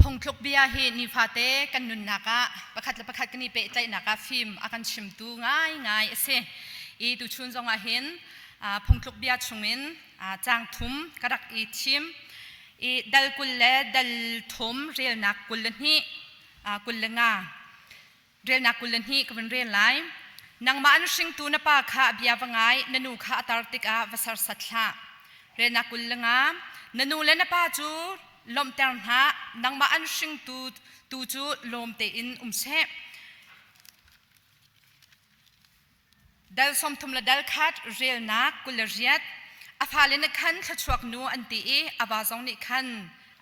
Phungthluk bia hi nifate kan nunnak ah pakhat le pakhat kan i pehtlaihnak ah fim a kan chimtu ngaingai a si. I tuchun zong ah hin phungthluk bia chungin caang thum ka rak i thim. I dal 20 le dal thum relnak 22 25 Relnak 22 ka vun rel lai. Nangmah an hringtu na pa kha a bia va ngai, na nu kha a tar tikah va sersat hlah. Relnak 25 Na nu le na pa cu lawmhter hna, nangmah an hringtu tu cu lawm tein um seh. Dal 30 le dal khat relnak 28 A fale nih khan thluachuak nu an ti i a va zong nih khan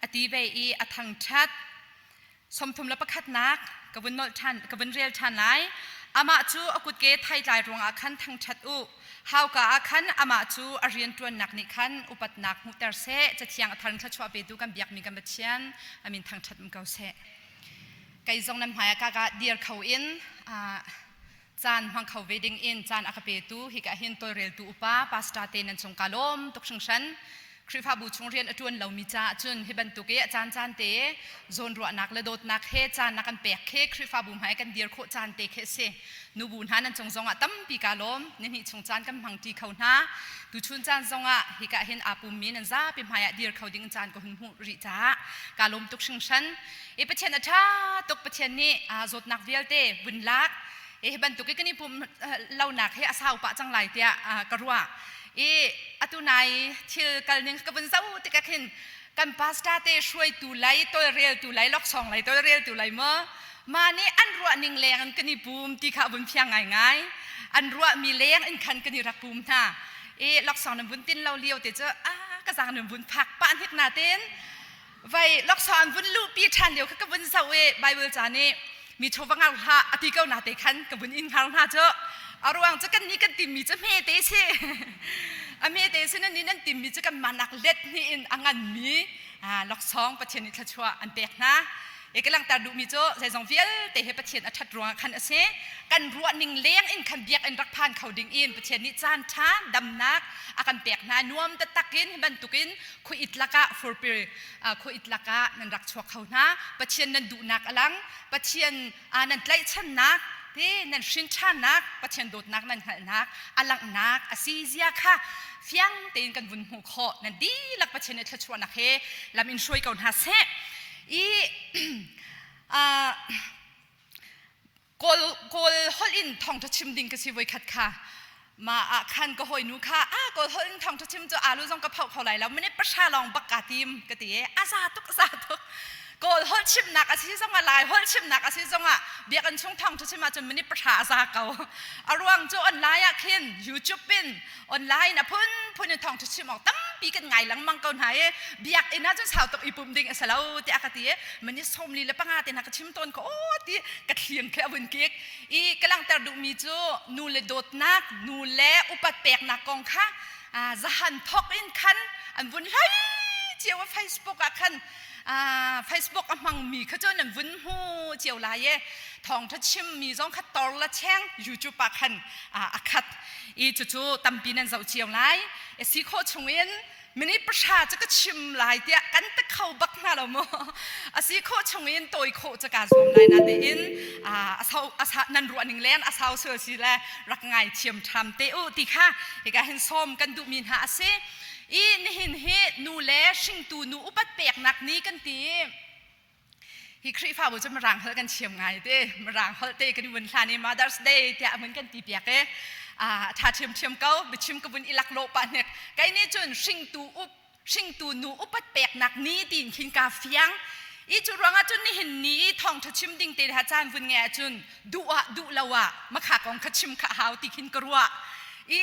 a ti ve i a thangṭhat. 31nak ka vun nolh ṭhan ka vun rel ṭhan lai. Amah cu a kutke theitlai ruangah khan thangṭhat u. Hauka ah khan amah cu a rianṭuannak nih khan upatnak hmuhter seh. Cathiang a thar in thluachuah petu kan biakmi kan Pathian a min thangṭhat um ko seh. Kei zong nan hmai ah ka dir kho in caan hmang kho ve ding in caan a ka petu hika hin tawlreltu upa pastor te nan cung ka lawm tuk hringhran. Khrihfabu chung rian a ṭuan lomi caah cun hi bantuk i a caan caan te zawnruahnak le dawtnak he caan na kan pek khi Khrihfabu hmai kan dir khawh caan te khi a si. Nubu hna nan cung zongah tampi ka lawm. Nihnih chung caan kan hmang ṭi kho hna. Tuchun caan zongah hika hin aa pummi nan zapi hmai ah dir kho ding caan ka hun hmuh rih caah ka lawm tuk hringhran. I Pathian a ṭha tuk Pathian nih zawtnak vialte vun lak hi bantuk i kan i pum lonak hi a sau pah cang lai tiah ka ruah. I atu nai thil kal ning ka vun zoh tikah khin kan pastor te hruaitu lai tawlreltu lai loksawng lai tawlreltu lai maw ma nih an ruah ning leng in kan i pum ti kha vun fiang ngaingai an ruah mi leng in khan kan i rak pum hna i laksawng nan vun tin lo lio te cu a ka zang nan vun phak pah hnik na ten vai laksawng an vun luh pi ṭhan lio kha ka vun zoh i Bible ca nih mi chaw va ngar hlah a ti ko na te khan ka vun in hngar hna cu a ruang cu kan nih kan timmi cu hme te si a hme te si nan nih nan timmi cu kan manak let hnih in a nganmi laksawng Pathian nih thluachuah an pek hna E ka langhter duhmi cu zeizong vialte hi Pathian a ṭhat ruangah khan a si. Kan ruah ning leng in khan biakinn rak phan kho ding in Pathian nih caan ṭha damnak a kan pek hna. Nuam taktak in hi bantukin khuait lakah furpi khuait lakah nan rak chuak kho hna. Pathian nan duhnak a lang. Pathian nan tlaihchannak te nan hrin ṭhannak Pathian dawtnak nan hngalhnak a langhnak a si zia kha fiang tein kan vun hmuh khawh. Nan dihlak Pathian nih thluachuahnak he lam in hruai ko hna seh. I kawl kawl holh in thawngtha chim ding ka si voikhat kha ma ah khan ka hawinu kha a kawl holh in thawngtha chim cu alu zong ka phoh kho lai lo minute pahra lawng bak ka tim ka ti e a za tuk a za tuk kawl holh chimnak a si zongah lai holh chimnak a si zongah biakinn chung thawngtha chim ahcun minute pahra a za ko a ruang cu online ah khin youtube in online a phunphun in thawngṭha chim awk tampi kan ngai lengmang ko hna i biakinn ah cun sau tuk i pum ding a si lo tiah ka ti i mani 45 te hna ka chim tawn ko aw ti ka thling khi a vun kik i ka langhter duhmi cu nu le dawtnak nu le upat peknak kong kha zahan thok in khan an vun hlai cio a Facebook ah khan Facebook a hmangmi kha cu nan vun hmu cio lai e thawngṭha chimmi zong kha tor la cheng YouTube ah khan a khat i cucu tampi nan zoh cio lai si khawh chungin minute pahra cu ka chim lai tiah kan ta kho bak hna lo mu a si khawh chungin tawi khawh cu kaa zuam lai na tein a nan ruah ning len a sau sual si le rak ngai thiam ṭham te u ti kha hika hin sawm kan duhmi hna a si i nihin hi nu le hringtu nu upat peknak ni kan ti Hi Khrihfabu cu Mirang holh kan thiam ngai te. Mirang holh te kan vun hlan i Mother's Day tiah mun kan ti piak i a tha ṭhiamṭhiam ko biachim ka vun i laklawh pah hnek. Kei nih cun hringtu up hringtu nu upat peknak ni tiin khin ka fiang. I cu ruangah cun nihin ni i thawngṭha chim ding te ha caan vun nge ahcun duh ah duh lo ah makha kong kha chim kha hau ti khin ka ruah. I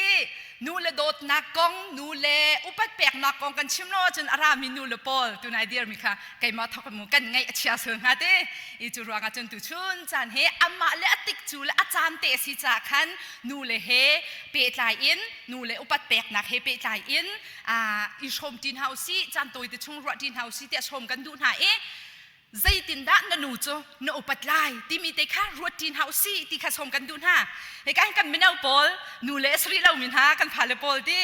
nu le dawtnak kong nu le upat peknak kong kan chim lo ahcun a rami nu le pawl tunai dirmi kha keimah thok mu kan ngaih a chia sul hnga te i cu ruangah cun tuchun caan he amah le a tik cu le a caan te si ca khan nu le he pehtlai in nu le upat peknak he pehtlai in i hrawm ṭi hna usih caan tawi te chung ruah ṭi hna usih tiah sawm kan duh hna i zeitindah na nu cu na upat lai timi te kha ruat ṭi hna usih ti kha sawm kan duh hna hika hin kan mino pawl nu le a si rih lomi hna kan fale pawl ti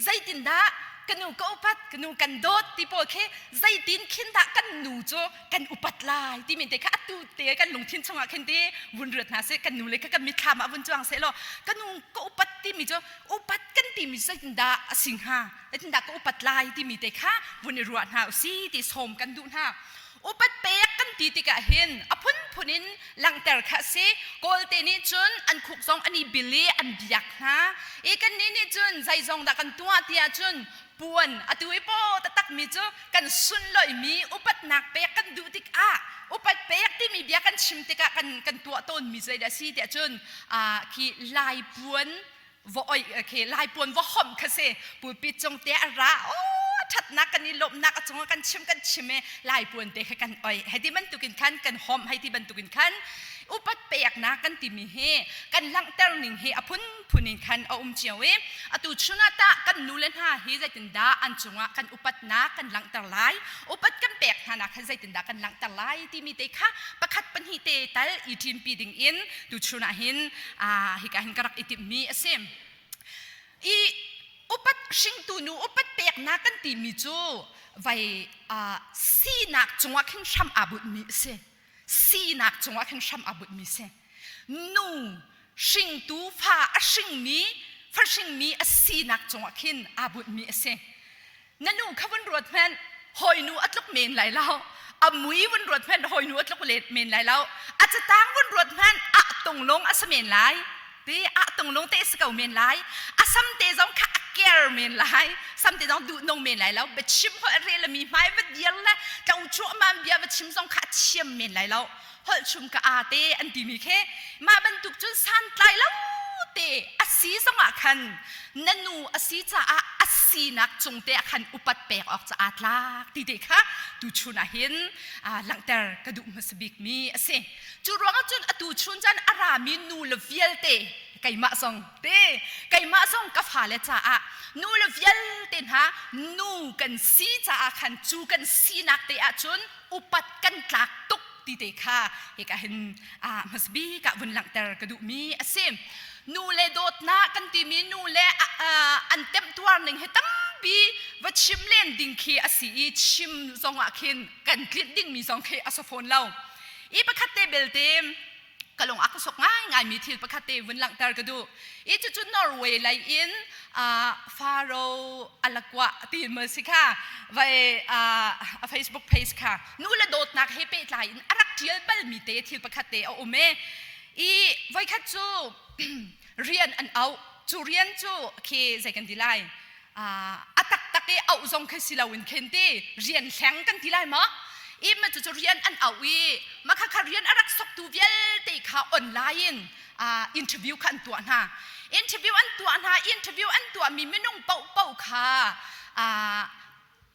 zeitindah. Ka nu ka upat, ka nu kan dawt ti pawl khi zeitin khin dah kan nu cu kan upat lai timi te kha atu te kan lungthin chungah khin ti vun ruat hna sih. Kan nu le kha kan mitthlam ah vun cuang seh law ka nu ka upat timi cu upat kan timi zeitin dah a si hnga, zeitin dah ka upat lai timi te kha vun i ruah hna usih ti sawm kan duh hna. Upat pek kan ti tikah hin a phunphun in langhter kha a si. Kawlte nih cun an khuk zong an i bil i an biak hna. I kannih nih cun zeizong dah kan tuah ti ahcun puan atu i paw taktakmi cu kan sunloihmi upatnak pek kan duh tikah upat pek timi bia kan chim tikah kan kan tuah tawnmi zeidah a si tiah cun khi lai puan va oi khi lai puan va homh kha si. Pulpit cung te a ra o thatnak kan i lawmhnak a cungah kan chim kan chim i lai puan te kha kan oi hei ti bantukin khan kan homh. Hei ti bantukin khan upat peknak kan timi hi kan langhter ning hi a phunphun in khan a um cio i atu chun ah tah kan nu le hna hi zeitindah an cungah kan upatnak kan langhter lai, upat kan pek hna nak khan zeitindah kan langhter lai timi te kha pakhat pahnih te tal i ṭinpi ding in tu chun ah hin hika hin ka rak i timhmi a si. I upat hringtu nu upat peknak kan timi cu vai sinak cungah khin hram aa bunhmi a si. Sinak cungah khin hram aa bunhmi a si. Nu hringtu fa a hringmi fa hringmi a sinak cungah khin aa bunhmi a si. Na nu kha vun ruat hmanh, hawinu a tluk men lai lo. A mui vun ruat hmanh, hawinu a tluk let men lai lo. A catang vun ruat hmanh, a tunglung a si men lai. Ti a tunglung te si ko men lai. A sam te zong kha a ker men lai. Sam te zong duh nung men lai lo. Biachim holh rel mi hmai va dir le tlo chuahmam bia va chim zong kha a thiam men lai lo. Holh chum ka a te an timi khi mah bantuk cun santlai lo te a si zongah khan na nu a si caah a sinak cung te ah khan upat pek awk caah tlak ti te kha tuchun ah hin langhter ka duh hmasa bik mi a si. Cu ruangah cun atu chun caan a rami nu le vialte, keimah zong te, keimah zong ka fale caah nu le vialte hna nu kan si caah khan cu kan sinak te ah cun upat kan tlak tuk ti te kha hika hin hmasabik ah vun langhter ka duhmi a si. Nu le dawtnak kan timi nu le an temtuar ning hi tampi va chim len ding khi a si i chim zong ah khin kan tlinh dingmi zong khi a si fawn lo. I pakhat te belte ka lung a ka sok ngaingai mi thil pakhat te vun langhter ka duh. I cucu Norway lei in Faro alakwa ti ma si kha vai a Facebook page kha nu le dawtnak he pehtlai in a rak ṭial bal mi te thil pakhat te a um e. I voikhat cu rian an auh. Cu rian cu khi zei kan ti lai, a taktak i auh zong khi si loin khin ti rian hleng kan ti lai maw? I ma cu rian an auh i ma kha kha rian a rak soktu vialte kha online in interview kha an tuah hna. Interview an tuah hna. Interview an tuahmi minung paohpaoh kha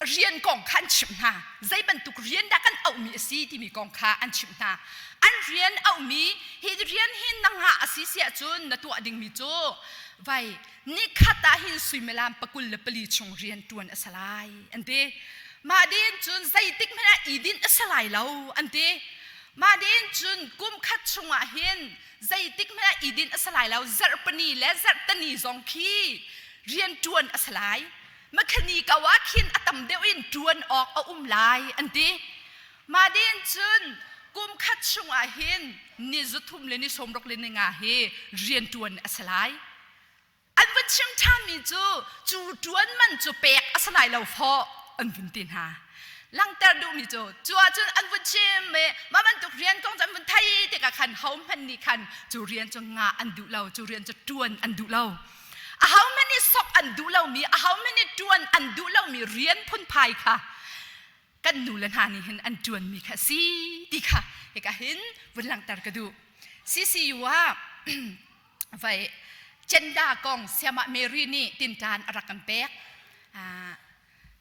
rian kong kha an chimh hna. Zei bantuk rian dah kan auhmi a si timi kong kha an chimh hna. An rian auhmi hi rian hi na ngah a si siah cun na tuah dingmi cu vai nikhat ah hin suimilam 24 chung rian ṭuan a si lai an ti. Mah din cun zeitik hmanh ah i dinh a si lai lo an ti. Mah din cun kum khat chungah hin zeitik hmanh ah i dinh a si lai lo, zarhpini le zarhtani zong khi rian ṭuan a si lai. Makhani ko ah khin a tam deuh in ṭuan awk a um lai an ti. Mah din cun kum khat chungah hin ni 30 le ni 60 le ni nga hi rian ṭuan a si lai. An vun chim ṭhanmi cu cu ṭuan man cu pek a si lai lo fawh an vun ti hna. Langhter duhmi cu cu ahcun an vun chim i mah bantuk rian kong cu an vun thei tikah khan hohmanh nih khan cu rian cu ngah an duh lo, cu rian cu ṭuan an duh lo. Ahohmanh nih sok an duh lomi, ahohmanh nih ṭuan an duh lomi rian phunphai kha kan nu le hna nih hin an ṭuanmi kha a si ti kha hika hin vun langhter ka duh. CCU ah vai gender kong Siamah Mary nih tinṭan a rak kan pek.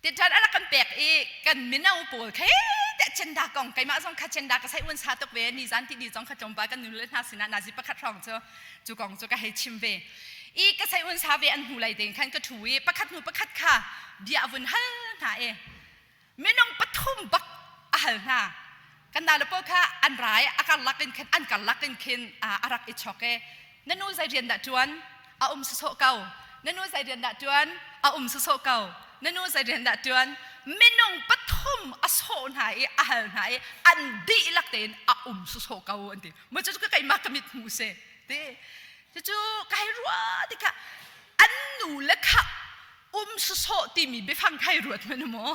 Tinṭan a rak kan pek i kan mino pawl khe teh gender kong keimah zong kha gender ka sai un sa tuk ve ni zan ti ni zong kha tlawmpal kan nu le hna sinah nazi pakhat hrawng cu cu kong cu ka hei chim ve. I ka sai un sa ve an hnu lei ding khan ka ṭhu i pakhat hnu pakhat kha bia a vun hal hna i minung pathum bak a hal hna. Kan nau le pawl kha an rai a karlak in khin an karlak in khin a rak i chok i na nu zei rian dah ṭuan? A um sawsawh ko. Na nu zei rian dah ṭuan? A um sawsawh ko. Na nu zei rian dah ṭuan? Minung pathum a sawh hna i a hal hna i an dihlak tein a um sawsawh ko an ti. Maw cu ka keimah ka mit hmu si. Ti. Cucu kai ruah tikah an nu le kha um sawsawh timi biafang khai ruat hmanh maw?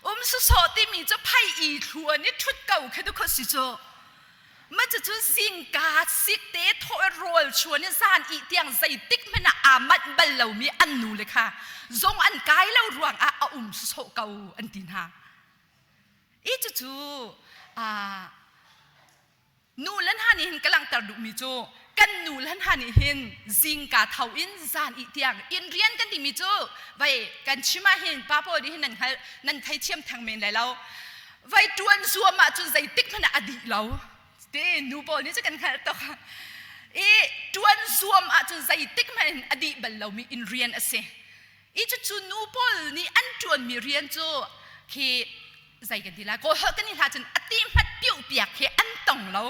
Um sawsawh timi cu phai i thluan i ṭhut ko kha tu kho si cu. Mah cucu zingka sikte thawh i rawl chuan i zan ih tiang zeitik hmanh ah aa manh bal lomi an nule kha zong an kai lo ruangah a um sawsawh ko an ti hna. I cucu nu le hna nih hin ka langhter duhmi cu kan nu le hna nih hin zingka tho in zan ih tiang inn rian kan timi cu vai kan chim ah hin pa pawl nih hin nan hngal nan theithiam theng men lai lo. Vai ṭuan zuam ahcun zeitik hmanh ah a dih lo. Te nu pawl nih cu kan hngalh tuk. I ṭuan zuam ahcun zeitik hmanh in a dih bal lomi inn rian a si. I cucu nu pawl nih an ṭuanmi rian cu khi zei kan ti lai kawl holh kan i hla cun a ti hmat piuh piak khi an tong lo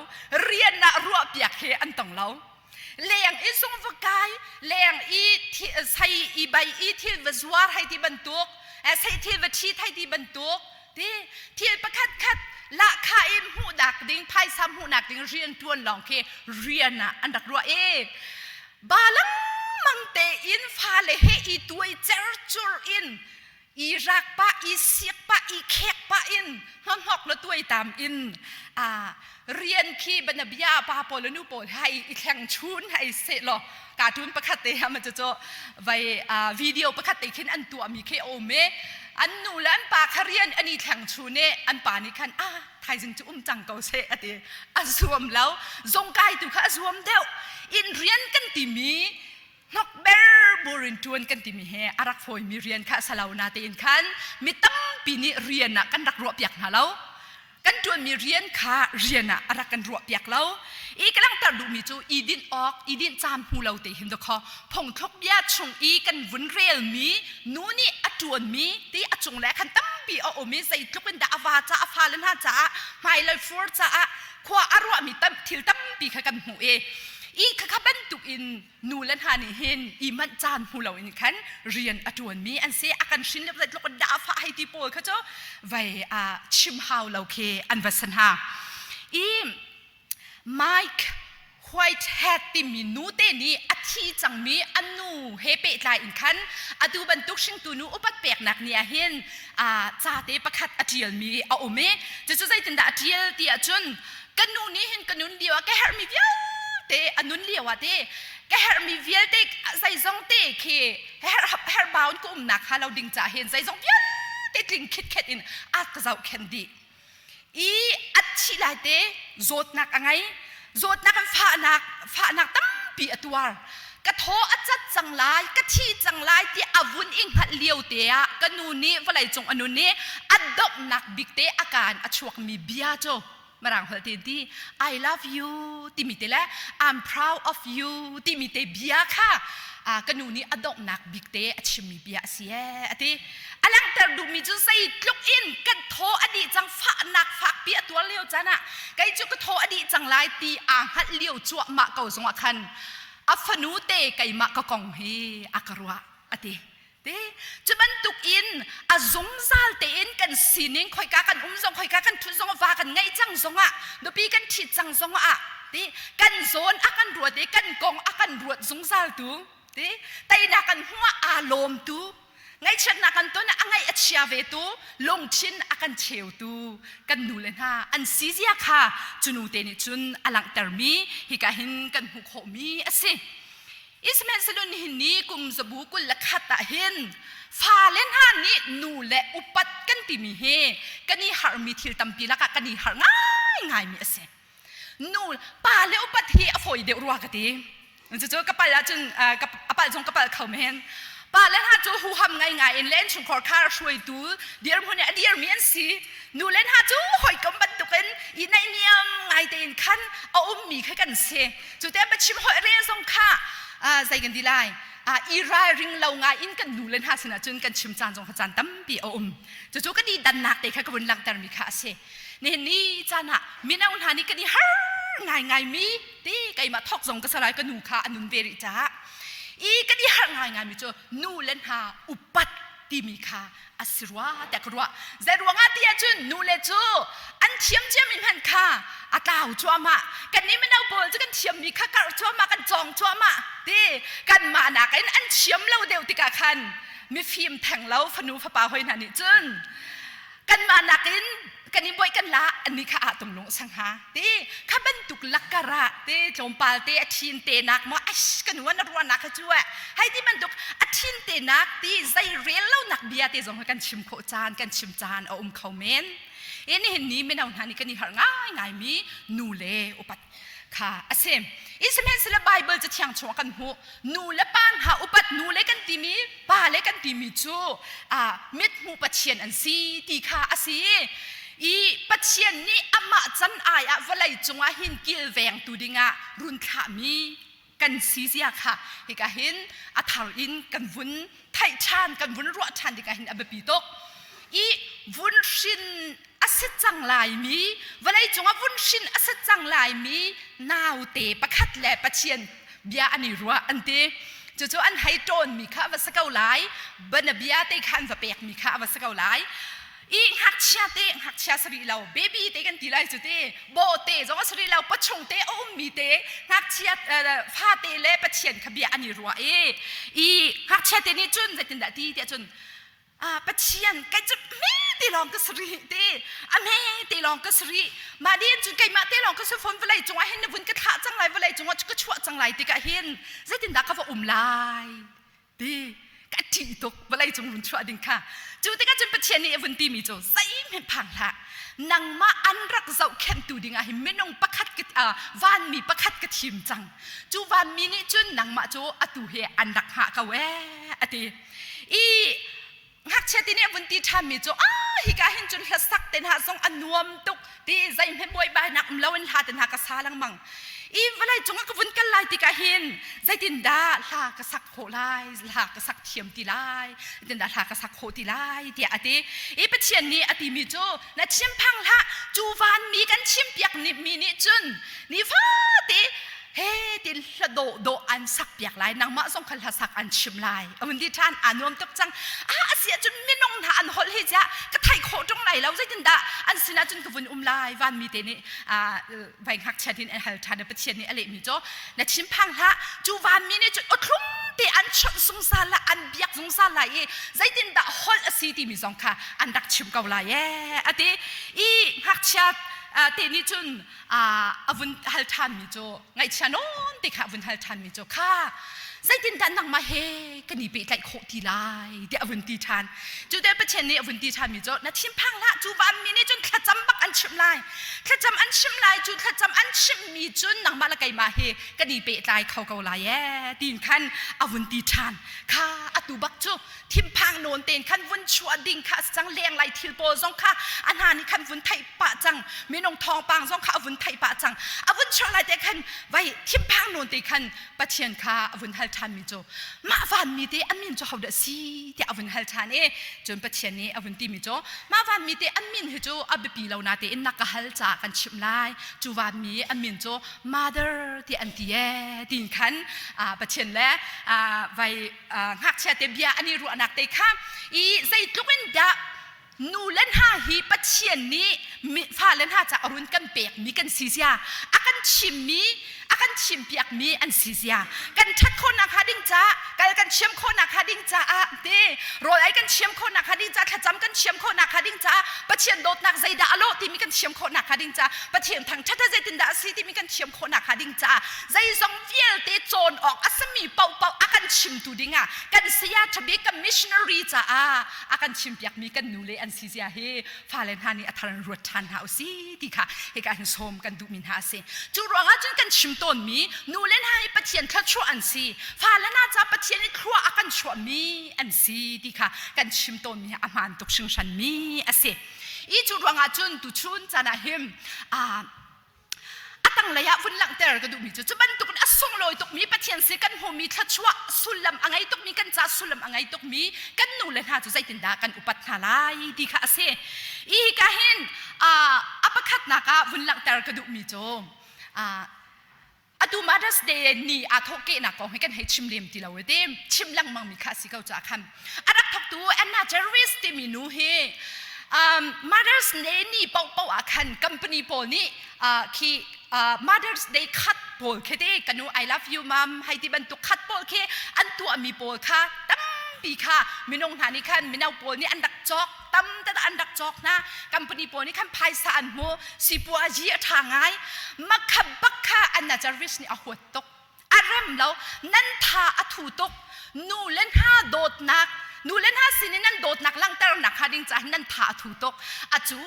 rian ah ruah piak khi an tong lo leng i zung va kai leng i sei i bai i thil va zuar hei ti bantuk sei thil va ṭhi thei ti bantuk ti thil pakhat khat lahkhah in hmuhnak ding phaisa hmuhnak ding rian ṭuan lawng khi rian ah an rak ruah i ba lengmang tein fale he i tuai cercur in i rak pah i siak pah i khek pah in hnawhnok le tuaitam in rian khi banabia pa pawl le nu pawl hai i thleng chun hai se law cartoon pakhat te ha ma cu vai video pakhat te khin an tuah mi khi om e an nu le an pa kha rian an i thleng chun e an pa nih khan a thaizing cu um cang ko se ati a zuam lo zong kai tu kha a zuam deuh in rian kan ti mi hnokber burin ṭuan kan timi he a rak fawimi rian kha a si lo natein khan mi tampi nih rian ah kan rak ruahpiak hna lo. Kan ṭuanmi rian kha rian ah a rak kan ruahpiak lo. I ka langhter duhmi cu i dinh awk, i dinh caan hmu lo te hin dawkaw phungthluk bia chung i kan vun relmi nu nih a ṭuanmi ti a cung le khan tampi a um i zeitluk in dah a va caah a fale hna caah hmailei fur caah khua a ruahmi tam, thil tampi kha kan hmuh i i khakha bantuk in nu le hna nih hin i manh caan hmu lo in khan rian a ṭuanmi an si a kan hrin lep zeitluk in dah fah hei ti pawl kha cu vai a chim hau lo khi an va san ha i Mike Whitehead timi nu te nih a thi cangmi an nu he pehtlai in khan atu bantuk hringtu nu upat peknak ni ah hin ca te pakhat a ṭialmi a um i cucu zeitindah a ṭial ti ahcun ka nu nih hin ka nun lio ah ka herhmi vialte a nun lio ah te ka herhmi vialte zeizong te khi herhbau in ka umnak hnga lo ding caah hin zeizong vialte tling khitkhet in a ka zohkhenh dih i a thih lai te zawtnak a ngei zawtnak in fahnak fahnak tampi a tuar ka thaw a cat cang lai ka thi cang lai ti a vun i hngalh lio te ah ka nu nih vawlei cung a nun nih a donghnak bik te a kaan a chuakmi bia cu mirang holh te ti I love you timi te le I'm proud of you timi te bia kha ka nu nih a donghnak bik te a chimmi bia a si ee a ti a langhter duhmi cu zeitluk in kan thaw a dih cang fahnak fakpi a tuar lio caan ah kei cu ka thaw a dih cang lai ti aa hngalh lio cuahmah ko zongah khan a fanu te keimah ka kong hi a ka ruah a ti te cu bantuk in a zungzal tein kan sining khoika kan um zong khoika kan thut zong va kan ngeih cang zongah nupi kan ṭhit cang zongah ti kan zawn a kan ruat i kan kong a kan ruat zungzal tu ti teinak kan hmuh ah aa lawm tu ngaihchiatnak kan ton ah a ngaih a chia ve tu lungthin a kan cheutu kan nu le hna an si zia kha cu nu te nih cun a langhtermi hika hin kan hmuh khawhmi a si. Sihmanhsehlaw nihin ni kum zabu 21 ah hin fale hna nih nu le upat kan timi hi kan i harhmi thil tampi lakah kan i harh ngaingaimi a si. Nu pa le upat hi a fawi deuh rua ka ti. Cucu ka pal ahcun a pal zong ka pal kho men. Pa le hna cu huham ngaingai in le innchungkhar khar hruaitu dirhmun i a dirmi an si. Nu le hna cu hawikom bantukin i naihniam ngai tein khan a ummi kha kan si. Cu te biachim holh rel zong kha zei kan ti lai i ralring lo ngai in kan nu le hna sinah cun kan chim caan zong kha caan tampi a um. Cucu kan i dannak te kha ka vun langhtermi kha a si. Nihin ni caan ah mino hna nih kan i har ngaingaimi ti keimah thawk zong ka salai ka nu kha a nun ve rih caah i kan i harh ngaingaimi cu nu le hna upat. timi kha a si rua tiah ka ruah. Zei ruangah ti ahcun nule cu an thiam ciami hmanh kha a tlau cuahmah. Kannih mino pawl cu kan thiammi kha karh cuahmah, kan cawng cuahmah ti kanmah nakin an thiam lo deuh tikah khan mifim theng lo fanu fapa hoi hna nih cun kanmah nakin kan i buai kan la an nih kha ah tung lung sang ha ti kha bantuk lakar ah te tlawmpal te a thin te nak maw ash kan wan a ruahnak kha cu hai ti bantuk a thin te nak ti zei rel lo nak bia te zong kan chim khawh caan kan chim caan a um kho men e nihin ni mino hna nih kan i harh ngai ngai mi nu le upat kha a si. Sihmanhsehlaw Bible cathiang chungah kan hmuh nu le pa hna upat nu le kan timi pa le kan timi cu mithmuh Pathian an si ti kha a si. I Pathian nih amah can ai ah vawlei cungah hin kilvengtu dingah run thlahmi kan si zia kha hika hin a thar in kan vun theih ṭhan kan vun ruah ṭhan dingah hin a biapi tuk. I vun hrin a si cang laimi vawlei cungah vun hrin a si cang laimi naute pakhat le Pathian bia an i ruah an ti. Cucu an hei ṭawnmi kha a va si ko lai, banabia te kha an va pekmi kha a va si ko lai. I ngakchia te ngakchia si rih lo baby te kan ti lai cu ti bawhte zong a si rih lo pachung te a ummi te ngakchia fate le Pathian kha bia an i ruah i i ngakchia te nih cun zeitindah ti tiah cun Pathian kei cu hme te lawng ka si rih ti a hme te lawng ka si rih mah ding cun keimah te lawng ka si fawn vawlei cungah hin na vun ka thlah cang lai vawlei cungah ka chuah cang lai tikah hin zeitindah ka va um lai ti ka ṭih tuk vawlei cung run chuah ding kha cu tikah cun Pathian nih a vun timi cu zeihmanh phang hlah nangmah an rak zohkhenhtu dingah hin minung pakhat ka vanmi pakhat ka thim cang cu vanmi nih cun nangmah cu atu hi an rak hngah ko ee a ti i ngakchia ti nih a vun ti ṭhanmi cu ah hika hin cun hlasak te hna zong a nuam tuk ti zeihmanh buaibainak um loin hla te hna ka sa lengmang i vawlei cungah ka vun kal lai tikah hin zeitindah hla ka sak khawh lai hla ka sak thiam ti lai zeitindah hla ka sak khawh ti lai tiah a ti i Pathian nih a timi cu na thinphang hlah cu vanmi kan chimpiak mi nih cun nifate he tin hla dawh dawh an sak piak lai nangmah zong kha hla sak an chim lai a hun ti ṭhan aa nuam tuk cang a asi ahcun minung hna an holh hi ziah ka theih khawh ṭung lai lo zeitindah an sinah cun ka vun um lai vanmi te nih vai ngakchia tin an hal ṭhan Pathian nih a lehmi cu na thinphang hlah cu vanmi nih cun awthlum te an chawnh zungzal la an biak zungzal lai i zeitindah holh a si timi zong kha an rak chim ko lai ee a ti i ngakchia te nih cun a vun hal ṭhanmi cu ngaihchia nawn te kha a vun hal ṭhanmi cu kha zeitindah nangmah he kan i pehtlaih khawh ti lai tiah a vun ti ṭhan cu te Pathian nih a vun ti ṭhanmi cu na thinphang hlah cu vanmi nih cun thlacam bak an chimh lai thlacam an chimh lai cu thlacam an chimhmi cun nangmah le keimah hi kan i pehtlai kho ko lai ee tiin khan a vun ti ṭhan kha atu bak cu thinphang nawn tein khan vun chuah ding kha a si cang leng lai thil pawl zong kha a hna nih khan vun theih pah cang minung thawngpang zong kha a vun theih pah cang a vun chuah lai te khan vai thinphang nawn te khan Pathian kha a vun hal ṭhan mi cu mah vanmi te a min cu hodah si tiah a vun hal ṭhan i cun Pathian nih a vun ti mi cu mah vanmi te an min hi cu a biapi lo na tein na ka hal caah kan chimh lai cu vanmi a min cu mother tiah an ti ee tiin khan Pathian le vai ngakchia te bia an i ruahnak te kha i zeitluk in dah nu le hna hi Pathian nih fale hna ca a run kan pekmi kan si zia a kan chimmi a kan chimpiakmi an si zia kan ṭhat khawhnak hnga ding caah kal kan thiam khawhnak hnga ding caah te rawl ei kan thiam khawhnak hnga ding caah thlacam kan thiam khawhnak hnga ding caah Pathian dawtnak zeidah a lawh timi kan thiam khawhnak hnga ding caah Pathian thangṭhat zeitindah a si timi kan thiam khawhnak hnga ding caah zeizong vialte cawn awk a simi paohpaoh a kan chimtu dingah kan saya ṭhabik kan missionary caah a kan chimpiakmi kan nu le an si zia hi fale hna nih a thar in ruat ṭhan hna usih ti kha hika hin sawm kan duhmi hna a si. Cu ruangah cun kan chim tawnmi nu le hna hi Pathian thluachuah an si, fale hna ca Pathian i thlua a kan chuahmi an si ti kha kan chim tawnmi a hmaan tuk hringhranmi a si. I cu ruangah cun tuchun caan ah hin a tanglei ah vun langhter ka duhmi cu cu bantukin a sunglawi tukmi Pathian si kan hmuhmi thluachuah sullam a ngei tukmi kan ca sullam a ngei tukmi kan nu le hna cu zeitindah kan upat hna lai ti kha a si. I ka hin a pakhatnak ah vun langhter ka duhmi cu. Atu Mother's Day ni aa thawhkehnak kong hi kan hei chim lem ti lo te. Chim lengmang mi kha si ko ca khan. A rak thawktu Anna Jarvis timi nu hi Mother's Day ni paohpaoh ah khan company pawl nih khi Mother's Day khat pawl khi te kanu I love you mom hei ti bantuk khat pawl khi an tuahmi pawl kha tampi kha minung hna nih khan mino pawl nih an rak cawk tam tat an rak cawk hna. Company pawl nih khan phaisa an hmu, sipuazi a ṭha ngai. Makha bak kha Anna Jarvis nih a huat tuk, a rem lo. Nan tha a thu tuk. Nu le hna dawtnak, nu le hna sin in nan dawtnak langhternak hnga ding caah nan tha a thu tuk. A cu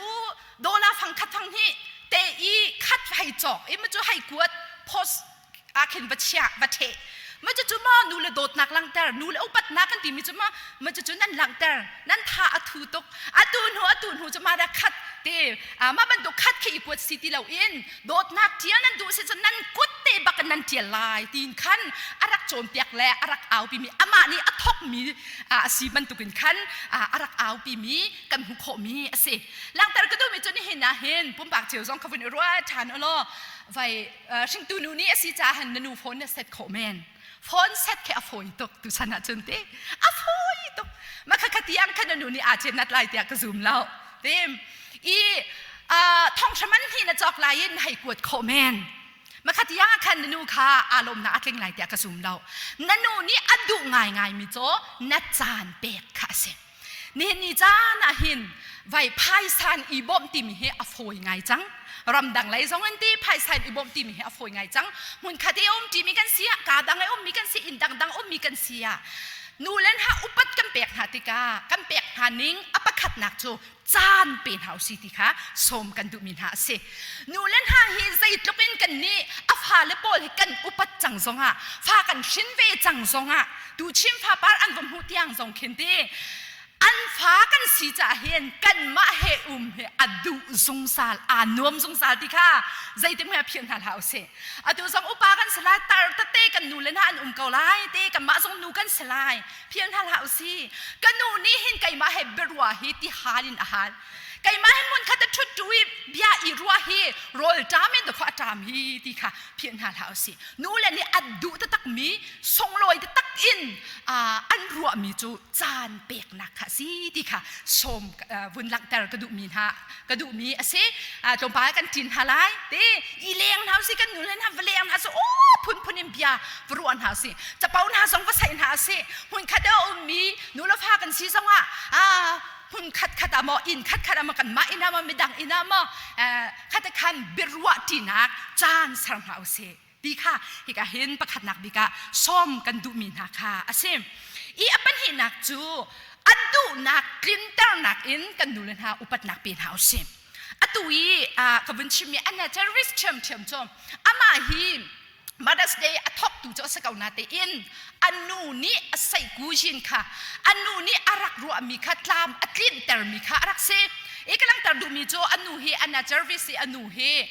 dollar fang khat fang hnih te i khat hei cawk i ma cu hei kuat post ah khin va chiah va ṭheh, ma cucu maw nu le dawtnak langhter, nu le upatnak kan timi cu ma? Ma cucu nan langhter, nan tha a thu tuk. Atu hnu, atu hnu cu ma dah khat te mah bantuk khat khi i kuat si ti lo in dawtnak ṭial nan duh si cun nan kut te bak in nan ṭial lai tiin khan a rak cawnpiak le a rak aupimi, amah nih a thokmi a si bantukin khan a rak aupimi kan hmuh khawhmi a si. Langhter ka duhmi cu nihin ah hin pumpak cio zong kha vun i ruah ṭhan u law vai hringtu nu nih a si caah hin na nu phone na set khawh men. Phone set khi a fawi tuk tu chan ah cun ti, a fawi tuk. Ma kha kha tiang khan na nu nih aa cen nat lai tiah ka zum lo tim i thong hraman hi na cawk lai in hei kuat khawh men. Ma kha tiang ah khan na nu kha aa lawmnak a tling lai tiah ka zum lo. Na nu nih a duh ngai ngai mi caw na caan pek kha a si. Nihin ni caan ah hin vai phaisan i bawmh timi hi a fawi ngai cang. Ramdang lei zong in ti phaisan i bawmh timi hi a fawi ngai cang. Hmunkhat i um ṭimi kan si ah, kaa dang i ummi kan si, inn dangdang ummi kan si ah, nu le hna upat kan pek hna tikah kan pek hna ning a pakhatnak cu caan pe hna usih ti kha sawm kan duhmi hna a si. Nu le hna hi zeitluk in kan nih a fale pawl hi kan upat cang zongah, fa kan hrin ve cang zongah, tuchim fapar an va hmuh tiang zong khin ti an fa kan si caah hin kanmah he um hi a duh zungzal, aa nuam zungzal ti kha zeitik hmanh philh hna hlah usih. Atu zong upa kan si lai, tar tete kan nu le hna an um ko lai te, kanmah zong nu kan si lai, philh hna hlah usih. Ka nu nih hin keimah he biaruah hi ti hal in a hal. Keimah he hmun khat a ṭhut ṭu i bia i ruah hi rawl ṭam in dawkhaw a ṭam hi ti kha philh hna hlah usih. Nu le nih an duh taktakmi, sunglawi taktak in an ruahmi cu caan peknak kha a si ti kha sawm vun langhter ka duhmi hna ka duhmi a si. Tlawmpal kan ṭin hna lai te i leng hna usih, kan nu le hna va leng hna usih, aw phunphun in bia va ruah hna usih, capo hna zong va saih hna usih. Hmun khat a ummi nu le fa kan si zongah hmun khat khat ah maw, inn khat khat ah maw, kanmah inn ah maw, midang inn ah maw, khat khan biaruah ṭinak caan ser hna usih ti kha hika hin pakhatnak bik ah sawm kan duhmi hna kha a si. I a pahnihnak cu a duhnak tlinternak in kan nu le hna upatnak pe hna usih. Atu i ka vun chimmi Anna Jarvis ṭhiamṭhiam cu amah hi Mother's Day a thawktu cu a si ko na tein a nu nih a seihku jin kha, a nu nih a rak ruahmi kha tlam a tlintermi kha a rak si. I ka langhter duhmi cu a nu hi, Anna Jarvis i a nu hi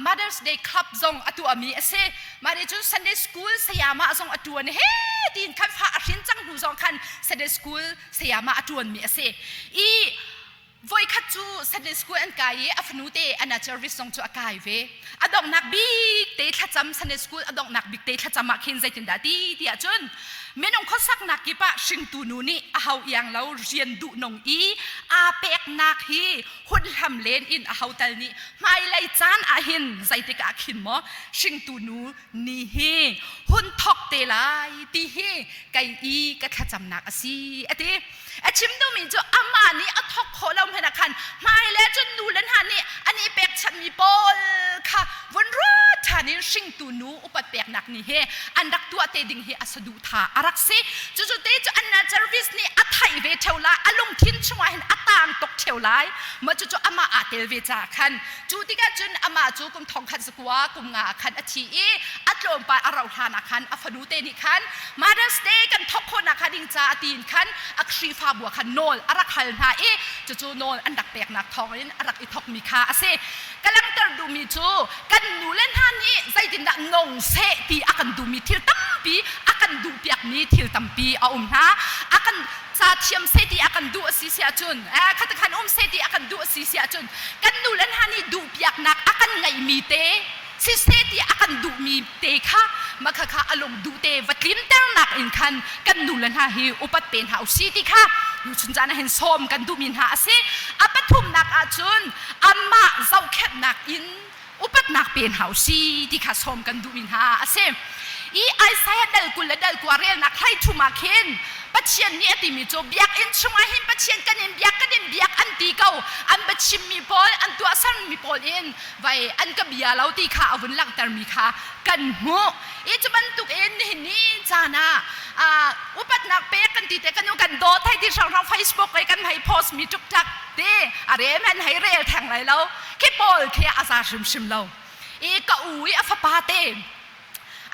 Mother's Day Club zong a tuahmi a si. Mah nih cun Sunday School sayama zong a tuan he tiin khan fa a hrin cang hnu zong khan Sunday School sayama a tuanmi a si. I Voikhat cu Sunday school an kai i a fanu te Anna Jarvis zong cu a kai ve. A donghnak bik te thlacam, Sunday school a donghnak bik te thlacam ah khin zeitindah ti ti ahcun minung khuasaknak kip ah hringtu nu nih a ho iang lo rian duh nung i aa peknak hi hun hlam len in a ho tal nih hmailei caan ah hin zeitik ah khin maw hringtu nu ni hi hun thok te lai ti hi kei i ka thlacamnak a si a ti. A chim duhmi cu amah nih a thok khawh lo hmanh ah khan hmailei cun nu le hna nih an i pekchanhmi pawl kha vun ruat ṭhan in hringtu nu upat peknak ni hi an rak tuah te ding hi a saduhthah a rak si. Cucu te cu Anna Jarvis nih a theih ve ṭheo lai, a lungthin chungah hin a taang tuk ṭheo lai. Mah cucu amah aa tel ve caah khan cu tikah cun amah cu kum thongkhat zakua kum nga ah khan a thi i a tlawmpal a rauh hlan ah khan a fanu te nih khan Mother's Day kan thawk khawhnak hnga ding caah tiin khan a Khrihfabu ah khan nawl a rak hal hna i cucu nawl an rak peknak thawngin a rak i thawkmi kha a si. Ka langhter duhmi cu kan nu le hna nih zeitindah nong seh ti a kan duhmi thil tampi, a kan duhpiakmi thil tampi a um hna. A kan ca thiam seh ti a kan duh a si si ahcun, khat khan um seh ti a kan duh a si si ahcun kan nu le hna nih duhpiaknak a kan ngeihmi te Siseh ti a kan duhmi te kha mah kha kha a lung duh te va tlinternak in khan kan nu le hna hi upat pe hna usih ti kha tuchun caan ah hin sawm kan duhmi hna a si. A pathumnak ahcun amah zohkhenhnak in upatnak pe hna usih ti kha sawm kan duhmi hna a si. I Isaiah dal 20 le dal 9 relnak hlei thum ah khin Pathian nih a timi cu biakinn chungah hin Pathian kan in biak kan in biak an ti ko an biachimmi pawl an tuahsermi pawl in vai an ka bia lo ti kha a vun langhtermi kha kan hmuh. I cu bantuk in nihin ni caan ah upatnak pek kan ti te kan kan dawt hei ti hrang Facebook i kan hei post mi tuk tak te a rem han hei rel theng lai lo khi pawl khi a za hrimhrim lo. I ka u i a fapa te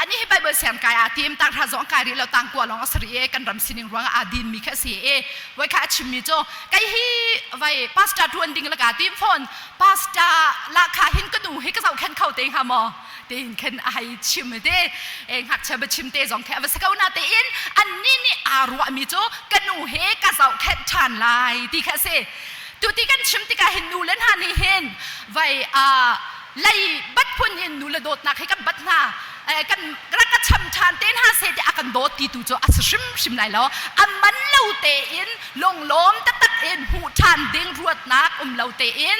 ani hi Bible siang kai aa tim tang hra zong kai rih lo tang kua lawng a si rih e kan ram sining ruang ah aa din mi kha a si e voi kha a chim mi cu kai hi vai pastor tuan ding la ka tim phone pastor la kha hin ka nu hi ka zohkhen kho te hnga maw tiin khin a hei chim te e ngakchia biachim te zong khi a va si ko na tein annih nih aa ruahmi cu ka nu he ka zohkhenh ṭhan lai ti kha a si. Tuti kan chim tikah hin nu le hna nih hin vai a lei bat phun in nu le dawtnak hi kan bat hna kan rak ka cham ṭhan te hna seh ti a kan dawt ti tu cu a si hrimhrim lai lo. A man lo tein lunglawm taktak in hmuh ṭhan ding ruatnak um lo tein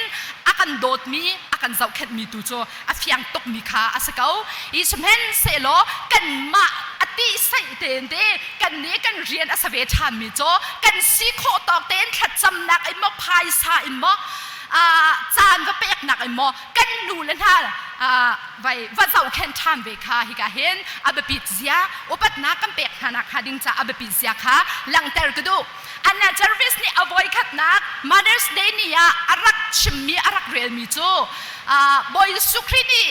a kan dawtmi a kan zohkhenhmi tu cu a fiang tukmi kha a si ko. I sihmanhsehlaw kanmah a tihsaih tein te kan nih kan rian a sa ve ṭhanmi cu kan si khawh tawk tein thlacamnak in maw phaisa in maw caan va peknak in maw kan nu le hna vai va zohkhenh ṭhan ve kha hika hin a biapit zia upatnak kan pek hna nak hnga ding ca a biapit zia kha langhter ka duh. Anna Jarvis nih a voikhatnak Mother's Day ni ah a rak chimmi a rak relmi cu Bawi Jesuh Khrih nih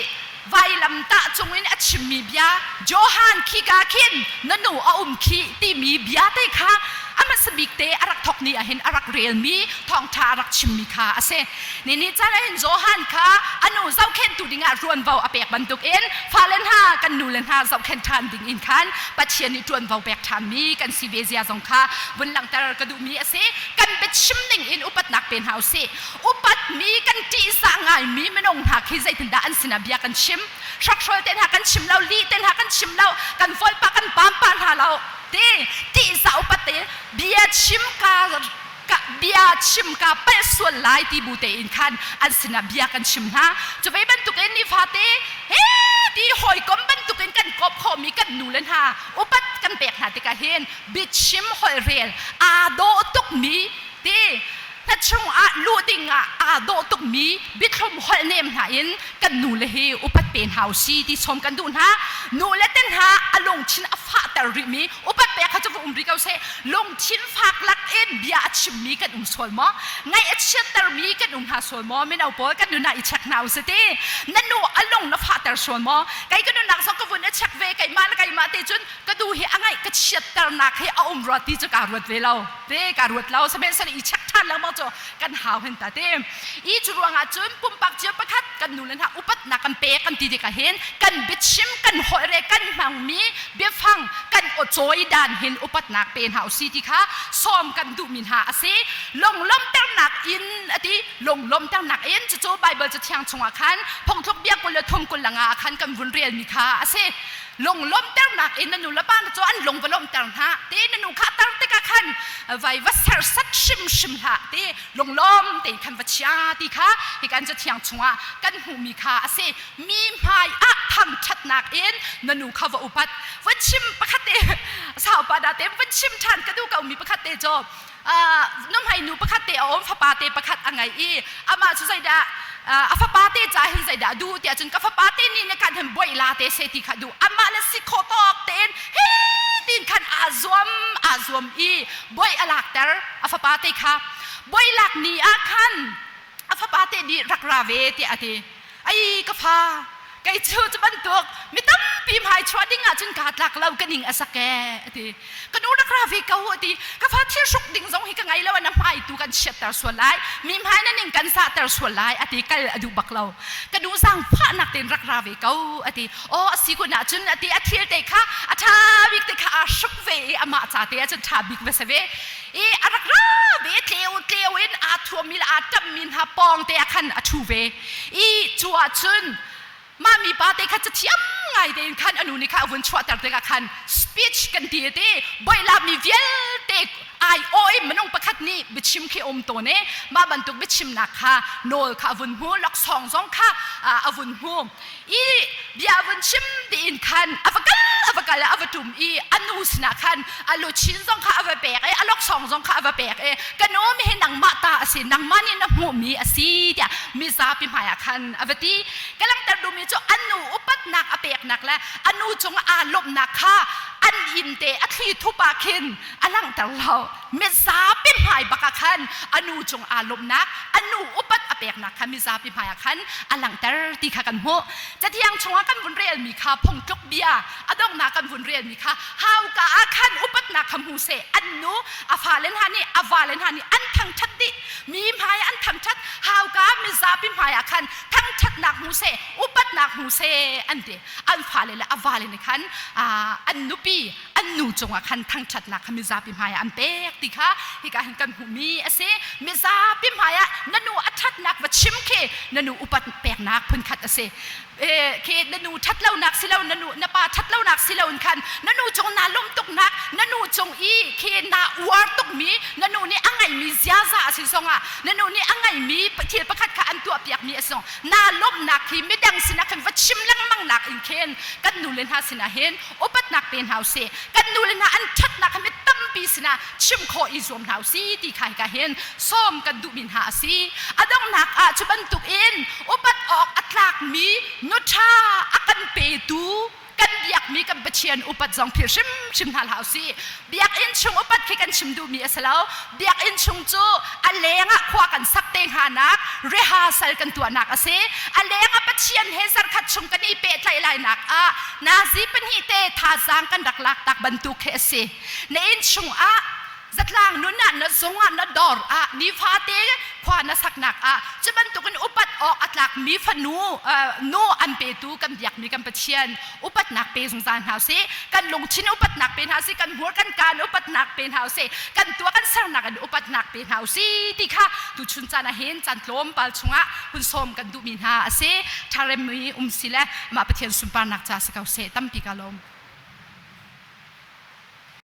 vailamtah cungin a chimmi bia Johan khika khin na nu a um khi timi bia te kha a hmasa bik te a rak thawk ni ahhin a rak relmi thawngṭha a rak chimmi kha a si. Ni ni caan ahhin Johan kha a nu zohkhenhtu dingah ruanvo a pek bantukin fale hna kan nu le hna zohkhenh ṭhan ding in khan Pathian nih ṭuanvo pek ṭhanmi kan si ve zia zong kha vun langhter ka duhmi a si. Kan biachim ning in upatnak pe hna usih. Upatmi kan ṭihzah ngaimi minung hna khi zeitindah an sinah bia kan chim? Hrokhrawl te hna kan chim lo, lih te hna kan chim lo, kan volpa kan pampa hna lo. Ti ṭihzah upat te bia chim ka bia chim ka palh sual lai ti bu tein khan an sinah bia kan chim hna. Cu ve bantukin nifate he ti hawikom bantukin kan kawp khawhmi kan nu le hna upat kan pek hna tikah hin biachim holhrel aa dawh tukmi ti hna chungah luh ding ah aa dawh tukmi biathlum holh nem hna in kan nu le hi upat pe hna usi ti sawm kan duh hna. Nu le te hna a lungthin a fahter rihmi upat pek kha cu va um rih ko seh lungthin fak lak in bia a chimmi kan um sual maw ngaih a chiattermi kan um hna sual maw mino pawl kan nun ah i check hna usih ti na nu a lung na fahter sual maw kei ka nunnak zong ka vun i check ve keimah le keimah te cun ka du hi a ngaih ka chiatternak hi a um rua ti cu kaa ruat ve lo te kaa ruat lo sihmanhsehlaw i check ṭhan lengmang cu kan hau hen ta te i cu ruangah cun pumpak cio pakhat kan nu le hna upatnak kan pek kan ti tikah hin kan biachim kan holh re kan hmangmi biafang kan aw-cawi dan hin upatnak pe hna usih ti kha sawm kan duhmi hna a si. Lunglawmhternak in a ti. Lunglawmhternak in cucu Baibal Cathiang chungah khan phungthluk bia 23 25 ah khan kan vun relmi kha a si. Lunglawmhternak in na nu le pa na cu an lung va lawmhter hna ti na nu kha tar tikah khan vai va serhsat hrimhrim hlah ti lunglawm tein khan va chia ti kha hi kan Cathiang chungah kan hmuhmi kha a si. Mi hmai ah thangṭhatnak in na nu kha va upat. Va chim pakhat te saupa da te va chim ṭhan ka duh ko mi pakhat te cu nuhmei nu pakhat te a um fapa te pakhat a ngei i amah cu zeidah a fapa te ca hin zeidah duh tiah cun ka fapa te nih ne kan hin buai la te se ti kha duh amah le si khawh tawk tein hi tin khan aa zuam aa zuam i buai a lakter a fapa te kha buai lak ni ah khan a fapa te nih rak ra ve tiah a ti Ai ka fa kei cu cu bantuk mi tampi hmai chuah ding ah cun kaa tlak lo ka ning a sak ee a ti. Ka nu rak ra ve ko a ti. Ka fa thil hruk ding zong hi ka ngei lo na hmai tu kan chiatter sual lai mi hmai na ning kan sahter sual lai a ti kal a duh bak lo. Ka nu zaangfahnak tein rak ra ve ko a ti. Aw a si kun ahcun a ti a thil te kha a ṭha bik te kha aa hruk ve i amah ca te ahcun ṭha bik va si ve. I a rak ra ve tleu tleu in aa thuammi le aa ṭammi hna pawng te ah khan a ṭhu ve. I cu ahcun. Mah mipa te kha cathiam ngai tein khan a nu nih kha a vun chuahter tikah khan speech kan ti te boila mi vialte ai aw i minung pakhat nih biachim khi um tawn i mah bantuk biachimnak kha nawl kha a vun hmu laksawng zong kha a vun hmu i bia vun chim tiin khan a va kal a va kal a va tum i a nu sinah khan a luchin zong kha a va pek i a laksawng zong kha a va pek i ka nu mi hi nangmah ta a si nangmah nih na hmuhmi a si tiah mizapi hmaiah khan a va ti. Ka langhter duhmi cu an nu upatnak a peknak le a nu cung aa lawmhnak kha an inn te a thli thup ah khin a langhter lo. Mizapi hmai bak ah khan a nu cung aa lawmhnak, a nu upat a peknak kha mizapi hmai ah khan a langhter ti kha kan hmuh. Cathiang chungah kan vun relmi kha phungtluk bia a donghnak kan vun relmi kha hauka ah khan upatnak kha hmu seh an nu a fale hna nih a vale hna nih an thangṭhat dih mi hmai an thangṭhat hauka mizapi hmai ah khan thangṭhatnak hmu seh upatnak hmu seh an ti an fale le a vale nih khan an nupi an nu cungah khan thangṭhatnak kha mizapi hmai ah an pek ti kha hika hin kan hmuhmi a si. Mizapi hmai ah na nu a ṭhatnak va chim khi na nu upat peknak phunkhat a si. Khi na nu ṭhat lonak si lo na nu na pa ṭhat lonak si lo in khan na nu cung naa lawmh tuknak na nu cung i khi naa uar tukmi na nu nih a ngeihmi ziaza a si zongah na nu nih a ngeihmi thil pakhat kha an tuahpiakmi a si zong naa lawmhnak hi midang sinah khan va chim lengmang nak in khin kan nu le hna sinah hin upatnak pe hna usih kan nu le hna an ṭhatnak hi mi tampi sinah chim khawh i zuam hna usih ti kha hika hin sawm kan duhmi hna a si. A donghnak ah cu bantuk in upat awk a tlakmi nuṭha a kan petu kan biakmi kan Pathian upat zong philh hrimhrim hna hlah usih. Biakinn chung upat khi kan chim duhmi a si lo. Biakinn chung cu a leng ah khua kan sak te hnganak rehearsal kan tuahnak a si. A leng ah Pathian he zarkhat chung kan i pehtlaih lainak ah nazi pahnih te thazaang kan rak lak tak bantuk khi a si. Na inn chung ah zatlang nun ah na zung ah na dawr ah nifate khua na saknak ah cu bantukin upat awk a tlakmi fanu nu an petu kan biakmi kan Pathian upatnak pe zungzal hna usih. Kan lungthin upatnak pe hna usih, kan hmur kan kaan upatnak pe hna usih, kan tuah kan sernak in upatnak pe hna usih ti kha tuchun caan ah hin caan tlawmpal chungah hun sawm kan duhmi hna a si. Ṭharemmi um si le mah Pathian sunparnak ca si ko seh. Tampi ka lawm.